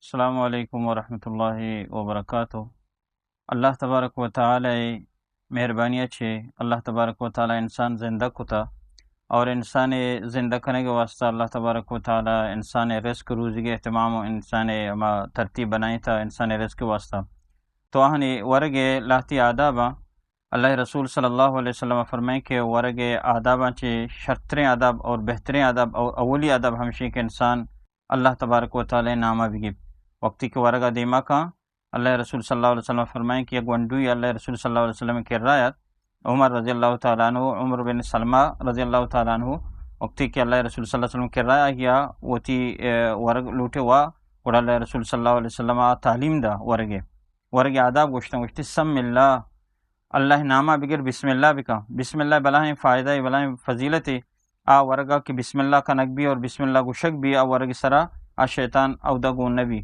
السلام علیکم ورحمۃ اللہ وبرکاتہ۔ اللہ تبارک و تعالی مہربانی چے، اللہ تبارک و تعالی انسان زندہ کتا، اور انسان زندہ کنگ واسطہ اللہ تبارک و تعالی انسان رزق روزی کے اہتمام و انسان ہما ترتیب بنائیں تا انسان رزق واسطہ۔ تو آہنی ورگ لہتی آداباں اللہ رسول صلی اللہ علیہ وسلم فرمائیں کہ ورگ آداباں چے شرتریں آداب اور بہتریں آداب اور اولی آداب ہمشی کہ انسان اللہ تبارک و تعالی نامہ بگیپ۔ وقتی کہ ورگا دیما کاں، اللہ رسول صلی اللہ علیہ وسلم فرمائیں کہ یک گونڈوی اللہ رسول صلی اللہ علیہ وسلم کرا آیات، عمر رضی اللہ تعالی عنہ، عمر بن سلمہ رضی اللہ تعالی عنہ، وقتی کہ اللہ رسول صلی اللہ علیہ وسلم کرا آیا وتی، اے، ورگ لوٹے وا، گڑا اللہ رسول صلی اللہ علیہ وسلم آ تعلیم دا ورگے، ورگ آداب گوشتن، گوشتی سم اللہ، اللہ نامہ بگر، بسم اللہ بکن۔ بسم اللہ بلاہیں فائدہ، بلاہیں فضیلت۔ آ ورگا کہ بسم اللہ کنگ بی اور بسم اللہ گوشگ بی، آ ورگ سرا آ شیطان اودا گون نبی۔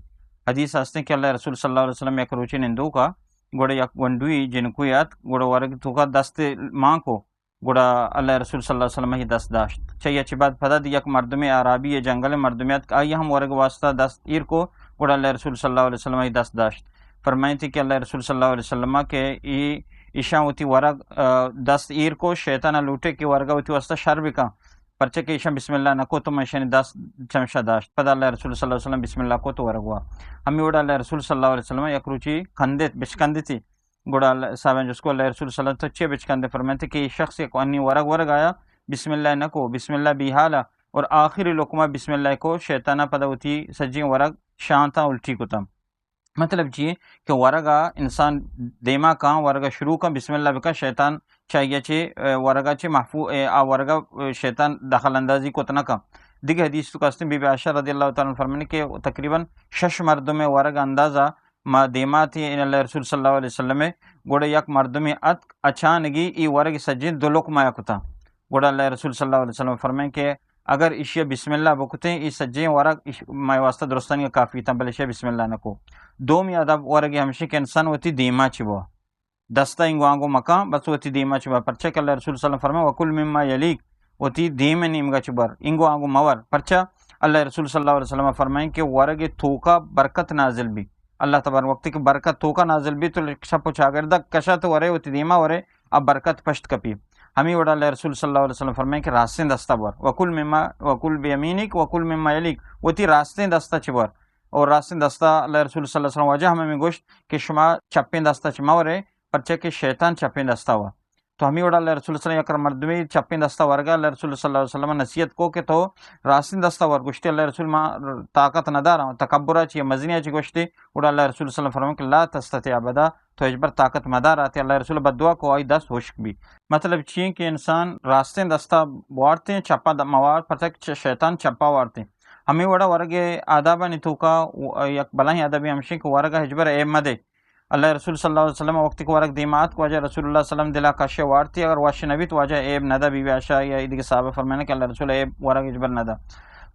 حدیث ہستیں کہ اللہ رسول صلی اللہ علیہ وسلم یک روچے نندوکا، گڑا یک گونڈوی جنکوی ات، گڑا ورگ توکا دست مان کو، گڑا اللہ رسول صلی اللہ علیہ وسلم ہی دست داشت۔ چہ اچی بعد پدا دی یک مردم اعرابی جنگل مردم ات، آئی ہم ورگ واسطہ دست ایر کو، گڑا اللہ رسول صلی اللہ علیہ وسلم ہی دست داشت۔ فرمائیتی کہ اللہ رسول صلی اللہ علیہ وسلم کہ ای ایشاں وتی ورگ، آ، دست ایر کو، شیطان لوٹے کہ ورگا وتی واسطہ شر بکن، پرچہ کہ ایشاں بسم اللہ نہ کو تو من ایشانی دست چمشا داشت۔ پدا اللہ رسول صلی اللہ علیہ وسلم بسم اللہ کو تو ورگ وا۔ ہمی وڑا اللہ رسول صلی اللہ علیہ وسلم یک روچی کندت، بچکندتی۔ گڑا اللہ، صحابہ جس کو اللہ رسول صلی اللہ علیہ وسلم تو چے بچکندے؟ فرمائیتی کہ یہ شخص یک انی ورگ ورگ آیا، بسم اللہ نہ کو، بسم اللہ بی حالا، اور آخری لقمہ بسم اللہ کو، شیطانہ پدا وتی سجیں ورگ شانتا الٹی کتا۔ مطلب چی کہ ورگا انسان دیما کاں، ورگا شروع کاں، بسم اللہ بکاں، شیطان چاہیے چے، اے، ورگا چے محفوظ، اے، آ ورگا، اے، شیطان دخل اندازی کت نہ کاں۔ دیگہ حدیث تو کستیں بی بی عائشہ رضی اللہ تعالی عنہ فرمانے کہ تقریباً شش مردم ورگ اندازہ ما دیما تھی ان اللہ رسول صلی اللہ علیہ وسلم، گوڑے یک مردمی اتک اچانگی ای ورگ سجین دو لقمہ کتا۔ گوڑا اللہ رسول صلی اللہ علیہ وسلم فرمائیں کہ اگر ایشی بسم اللہ بکتیں، ای سجیں ورگ ایش-، مئے واسطہ درستانی کافی تاں، بلے ایشی بسم اللہ نہ کو۔ دومی ادب ورگ ہمشی کہ انسان وتی دیما چی بوا۔ دستا انگو آنگو مکان، بس وتی دیما چی بوا۔ پرچہ کہ اللہ رسول صلی اللہ علیہ وسلم فرمائے، "وکل مما یلیک"، وتی دیم نیمگا چی بر، انگو آنگو مور۔ پرچہ اللہ رسول صلی اللہ علیہ وسلم فرمائیں کہ ورگ توکا برکت نازل بی۔ اللہ تبارک وقتی کہ برکت توکا نازل بی تو شپ و چاگردہ کشا تو ورے وتی دیما ورے، اب برکت پشت کپی۔ ہمی وڑا اللہ رسول صلی اللہ علیہ وسلم فرمائیں کہ راستیں دستا بور، وکل مما، وکل بیمینک، وکل مما یلیک، وتی راستیں دستا چی بور۔ اور راستیں دستا اللہ رسول صلی اللہ علیہ وسلم وجہ ہمیں گوشت کہ شما چپیں دستا چی مورے، پرچہ کہ شیطان چپیں دستا وا۔ تو ہمی وڑا اللہ رسول صلی اللہ علیہ وسلم یک مردمی چپیں دستا ورگا، اللہ رسول صلی اللہ علیہ وسلم نصیحت کو کہ تو راستیں دستا ور۔ گوشتی، اللہ رسول ما طاقت ندارا، تکبرا چی مزنی چی گوشتی، گڑا اللہ رسول صلی اللہ علیہ وسلم فرمائیں کہ لا تستطيع ابدا، تو ہچبر طاقت مدار آتے۔ اللہ رسول بددعا کو آئی دست ہشک بی۔ مطلب چی کہ انسان راستیں دستا بوارتیں، چپا د-، موار پتک چ-، شیطان چپا وارتیں۔ ہمیں وڑا ورگ آدابانی توکا و-، یک بلاہیں ادبی ہمشیں کہ ورگ ہچبر عیب مدے۔ اللہ رسول صلی اللہ علیہ وسلم وقتی کہ ورگ دیما آتک، واجہ رسول اللہ صلی اللہ علیہ وسلم دلا کشے وارتی، اگر وش نبیت واجہ عیب ندا۔ بی بی عائشہ یا دیگہ صحابہ فرمائنے کہ اللہ رسول عیب ورگ ہچبر ندا۔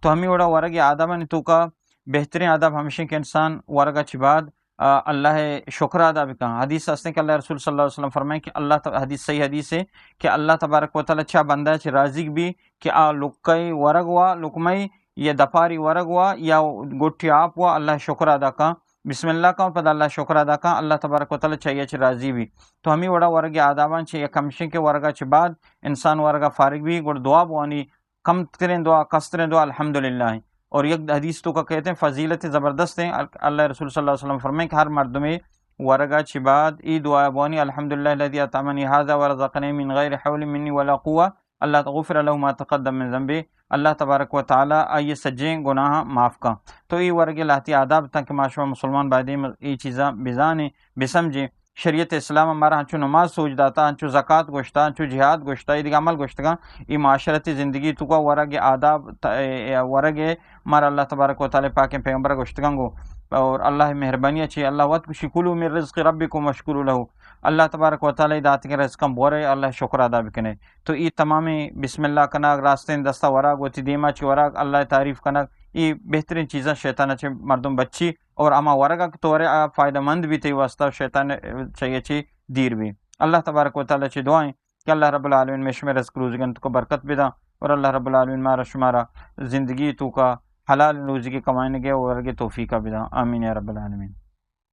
تو ہمیں وڑا ورگ آدابانی توکا بہترین آداب ہمشیں کہ انسان ورگا چی بعد آ، اللہ شکر ادا بکن۔ حدیث ہستیں کہ اللہ رسول صلی اللہ علیہ وسلم فرمائیں کہ اللہ ت-، حدیث صحیح حدیث ہے کہ اللہ تبارک و تعالی چا بندہ چی راضی بی کہ آ لکئی ورگ وا، لقمئی یا دپاری ورگ وا یا گٹی آپ وا، اللہ شکر ادا کن، بسم اللہ کن، پدا اللہ شکر ادا کن، اللہ تبارک و تعالی چاہیے چی راضی بی۔ تو ہمی وڑا ورگ آدابان چی یک ہمشیں کہ ورگا چی بعد انسان ورگا فارغ بی، گڑ دعا بوانی، کم ترین دعا، کسترین دعا الحمدللہ ہیں۔ اور یک حدیث توکا کہتے ہیں فضیلت زبردست ہیں۔ ال-، اللہ رسول صلی اللہ علیہ وسلم فرمائیں کہ ہر مردمے ورگا چی بعد ای دعا بوانی، الحمدللہ الذي اطعمني هذا ورزقني من غير حول مني ولا قوة، اللہ غفر له ما تقدم من ذنبه، اللہ تبارک و تعالی آئی سجیں گناہ معاف کن۔ تو ای ورگ لہتی آداب تاں کہ ما شما مسلمان بایدیں ای چیزاں بزانیں، بسمجھیں۔ شریعت اسلام مارا انچو نماز سوج داتا، انچو زکات گوشتا، انچو جہاد گوشتا، ای دیگہ عمل گوشتگاں۔ ای معاشرتی زندگی توکا ورگ آداب ت-، اے، اے، ورگ مارا اللہ تبارک و تعالی پاکیں پیغمبر گوشتگاں گو۔ اور اللہ مہربانی اچھی، اللہ وت گوشی، "کلوا من رزق ربکم واشکروا له۔" اللہ تبارک و تعالی داتگیں رزقاں بورے، اللہ شکر ادا بکنے۔ تو ای تمامی بسم اللہ کنگ، راستیں دستا ورگ، وتی دیما چی ورگ، اللہ تعریف کنگ، ای بہترین چیزاں شیطان چی مردم بچی۔ اور ہما ورگا کہ تو ورے آ فائدہ مند بی تئی واسطہ، شیطان چاہیے چی دیر بی۔ اللہ تبارک و تعالی چی دعائیں کہ اللہ رب العالمین مئے شمئے رزق روزگان توکا برکت بداں اور اللہ رب العالمین مارا شمارا زندگی توکا حلال روزی کے کمائنگے ورگے توفیقہ بدا۔ آمین یا رب العالمین۔